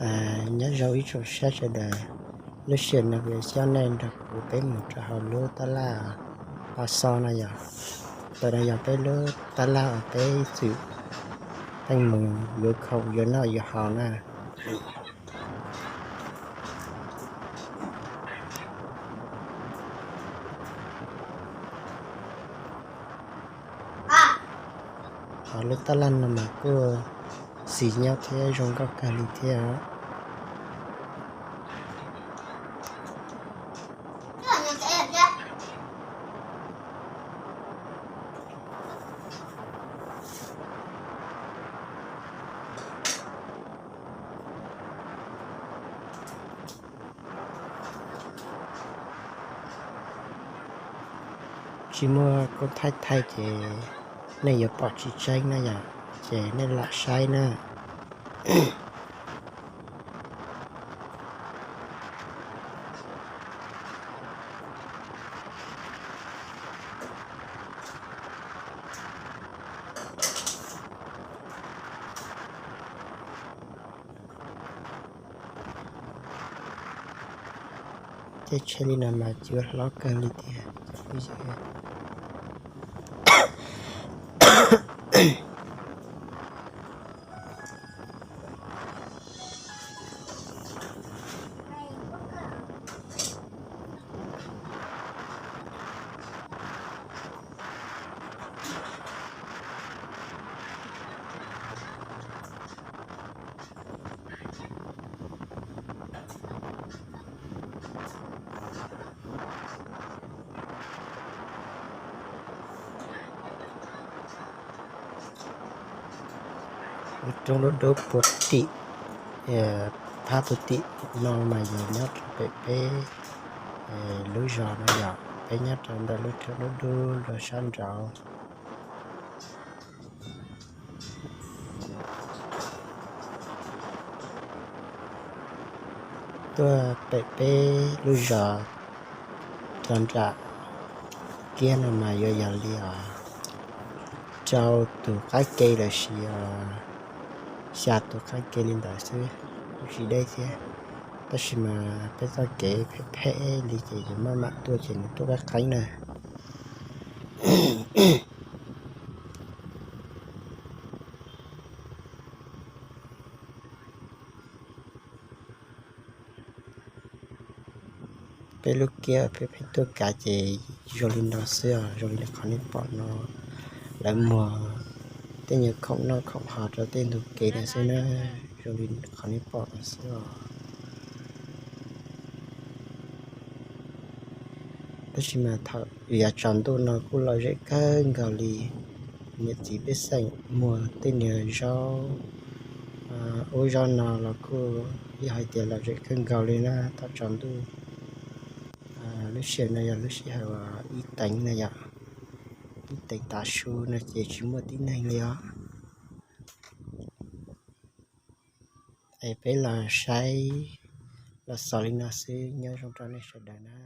Nyob zoo ib tsoom saib sawv daws, lub sij hawm no kuv yuav coj nej nrog kuv peb mus rau hauv lub tab laj Paj Xo no yog, ntawm no yog peb lub tab laj uas peb txwm pheej mus yuav khoom yuav noj yuav haus na. Hauv lub tab laj no mas kuj xis nyob thiab zoo nkauj kawg li thiab. Tsis muaj koob thaij thaij ces nej yuav pom tsis tseeb na yom, ces nej lam saib na. Tej tsheb li no mas cua hlob kawg li tiag. Lub roob dub dub puag tim, phab puag tim no mas yog nyob rau pem peb lub zos no yom, peb nyob rau ntawm lub roob dub dub rau sab nraud. Tuaj pem peb lub zos rau nram kiab no mas yuav yog li os rau tus qab ke los sis os xya tus qab ke li ntawd xwb, kuj tsis deb thiab. Tab sis mas peb txoj kev phem phem li ces yuav maj mam tuaj ces nws tuaj qab qeeb na. Peb lub kiab peb pheej tuaj kav ces zoo li no xwb os, zoo li qhov nej pom no. Lawv muag tej nyuag khoom noj khoom haus rau tej ntug kev no xwb na, zoo li qhov nej pom no xwb os. Tab sis mas thaum yav tsaus ntuj no kuj lom zem kawg nkaus li. Niam txiv pej xeem muag tej niag zaub ub zaub no los kuj yog hais tias lom zem kawg nkaus li na thaum tsaus ntuj. Lub sij hawm no yog lub sij hawm ib teev na yom, ib teev tav su no ces tsis muaj tib neeg li os. Es peb los saib los xaus li no xwb, nyob zoo rau nej sawv daws na.